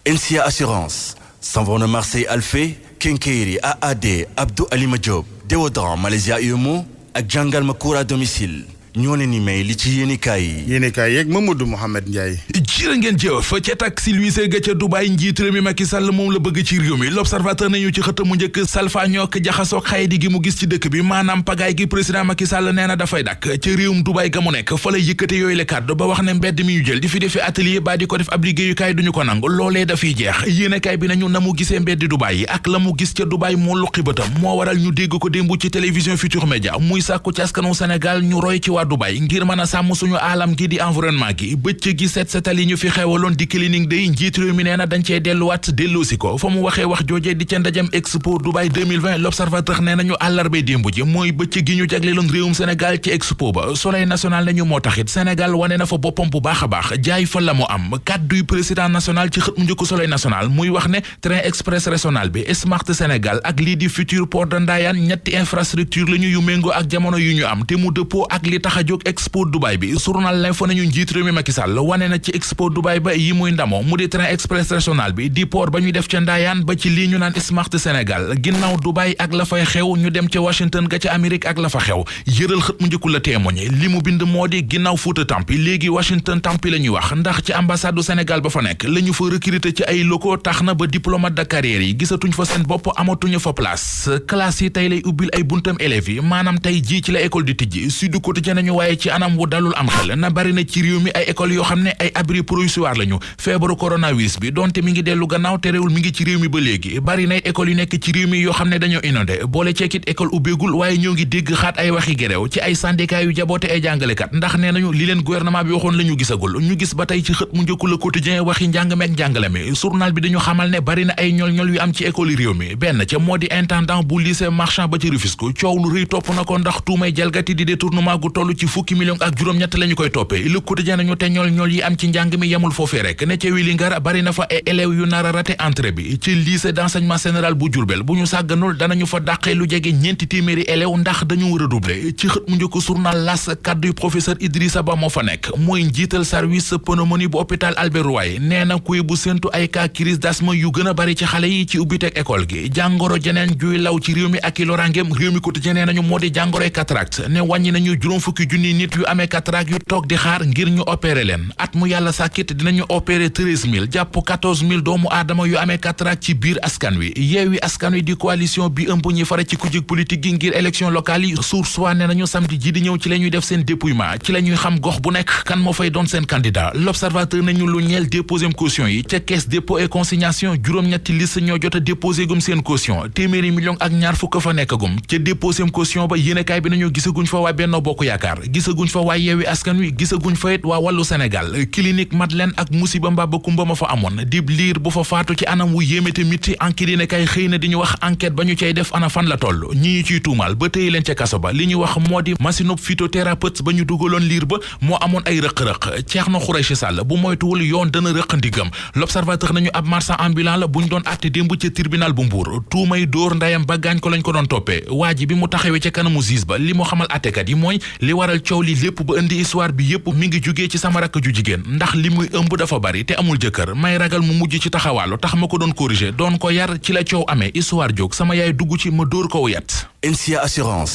NCA Assurance, Savon Marseille Alphé, Kenkeyri AAD Abdou Alima Diop, Déodorant Malaysia UMO ak Jangal Makoura domicile ñoo leen ni may li ci yéenekaay yeeg Mamadou Mohamed Ndiaye. jërë ngeen jëf ca taxi luise ga ca Dubaï njiit réew mi Macky Sall moom la bëgg ci réew mi l'observateur nañu ci xët mu njëkk salfaañook jaxasook xaydi gi mu gis ci dëkk bi maanaam pagaay gi président Macky Sall nee na dafay dakk ca réewum Dubaï ga mu nekk fa lay yëkkate yooyu le kàddu ba wax ne mbedd mi ñu jël di fi defi atelier ba di ko def ab liggéeyukaay duñu ko nangu loolee dafiy jeex yéenekaay bi nañu na mu gisee mbeddi Dubaï ak la mu gis ca Dubaï moo luqi bëtam moo waral ñu dégg ko démb ci télévision Futurs Médias muy sàkku ci askanu Sénégal ñu roy ci waa Dubaï ngir mën a sàmm suñu aalam gi di environnement gi bëccëg gi setal yi ñu fi xewaloon di cleaning day njiit réew mi nee na dañ cee delluwaat delloosi ko fa mu waxee wax joojee di ca ndajam Expo Dubaï 2020 l'observateur nee nañu àllarba démb ji mooy bëccëg gi ñu jagleeloon réewum Sénégal ci Expo ba Soleil national nañu moo taxit Sénégal wane na fa boppam bu baax a baax jaay fa la mu am kàdduy président national ci xët mu njëkk Soleil national muy wax ne train express régional bi Smart Sénégal ak lii di futur port de Ndayane ñetti infrastructure la ñu yu méngoo ak jamono yu ñu am te mu dëppoo ak li tax a jóg Expo Dubaï bi journal L'Info nañu njiit réew mi Macky Sall wane na ci Expo Dubaï ba yi muy ndamoo mu di train express régional bi di port ba ñu def ca Ndayane ba ci lii ñu naan Smart Sénégal ginnaaw Dubaï ak la fay xew ñu dem ca Washington ga ca Amérique ak la fa xew yëral xët mu njëkku la témoigné li mu bind moo di ginnaaw Fuuta Tampi léegi Washington Tampi la ñuy wax ndax ci ambassade du Sénégal ba fa nekk la ñu fa recruter ci ay locaux tax na ba diplomate de carrière yi gisatuñ fa seen bopp amatuñu fa place classe yi tey lay ubbil ay buntam élèves yi maanaam tey jii ci la école di tijji Sud Quotidien nañu waaye ci anam wu dalul am xel na bari na ci réew mi ay école yoo xam ne ay abri provisoire lañu feebaru coronavirus bi donte mi ngi dellu gannaaw te réewul mi ngi ci réew mi ba léegi bari na école yu nekk ci réew mi yoo xam ne dañoo inondé boole ceekit école ubbeegul waaye ñoo ngi dégg xaat ay waxi gerew ci ay syndicat yu jaboote ay jàngalekat ndax nee nañu li leen gouvernement bi waxoon la ñu gisagul ñu gis ba tey ci xët mu njëkku Le Quotidien waxi njàng meek njàngale mi journal bi dañu xamal ne bari na ay ñol-ñol yu am ci école yi réew mi benn ca moo di intendant bu lycée marchand ba ci Rufisque coow lu rëy topp na ko ndax tuumay jalgati di détournement gu toll ci fukki million ak juróom-ñett lañu koy toppee Le Quotidien nañu te ñol-ñol yi am ci njàng mi yemul foofee rek ne ca Wélingara bari na fa ay élèves yu nar a raté entrée bi ci lycée d'enseignement général bu Diourbel bu ñu sàgganul danañu fa dàqee lu jege ñeenti téeméeri élèves ndax dañu redoubler ci xët mu njëkk journal L'As kàdduy professeur Idrissa Ba moo fa nekk mooy njiital service pneumonie bu hôpital Albert Royer nee na kuy bu séntu ay cas crise d'asthme yu gën a bari ci xale yi ci ubbiteg école gi jàngoro jeneen juy law ci réew mi ak i loraangeem réew mi quotidien nee nañu moo di jàngoroy cataracte ne wàññi nañu juróom fukki junni nit yu amee cataracte yu toog di xaar ngir ñu opérer leen at mu yàlla sàkkit dinañu opérer 13000 jàpp 14000 doomu aadama yu amee cataracte ci biir askan wi Yewwi Askan Wi di coalition bi ëmb ñi fara ci kujje politique gi ngir élection locale yi Source A ne nañu samedi ji di ñëw ci la ñuy def seen dépouillement ci la ñuy xam gox bu nekk kan moo fay doon seen candidat L'Observateur nañu lu ñeel déposé caution yi ca caisse dépôt et consignation juróom-ñetti liste ñoo jot a déposé gum seen caution téeméeri million ak ñaar fukk fa nekk gum ca déposé caution ba yéenekaay bi nañu gisaguñ fa waa Benno Bokk Yaakaar gisaguñ fa waa Yewwi Askan Wi gisaguñ fa it waa Wallu Sénégal clinique Madeleine ak musiba mbaa ba kumba ma fa amoon dib liir bu fa faatu ci anam wu yéeme te miti enquête ne kay xëy na di ñu wax enquête ba ñu cay def ana fan la toll ñi ñu ciy tuumaal ba tëye leen ca kaso ba li ñu wax moo di machine phytothérapeute ba ñu dugaloon liir ba moo amoon ay rëq-rëq Thierno Khoureychi Sall bu moytuwul yoon dana rëq ndigam L'Observateur nañu ab marchand ambulant la bu ñu doon àtte démb ca tribunal bu Mbuur tuumay dóor ndayam ba gaañ ko lañ ko doon toppee waa ji bi mu taxawee ca kanamu juge ba li mu xamal àttekat yi mooy li waral coow li lépp ba indi histoire bi yépp mi ngi jugee ci sama rakk ju jigéen ndax li muy ëmb dafa bari te amul jëkkër may ragal mu mujj ci taxawaalu tax ma ko doon corriger doon ko yar ci la coow amee histoire jóg sama yaay dugg ci ma dóor ko yat NCA Assurance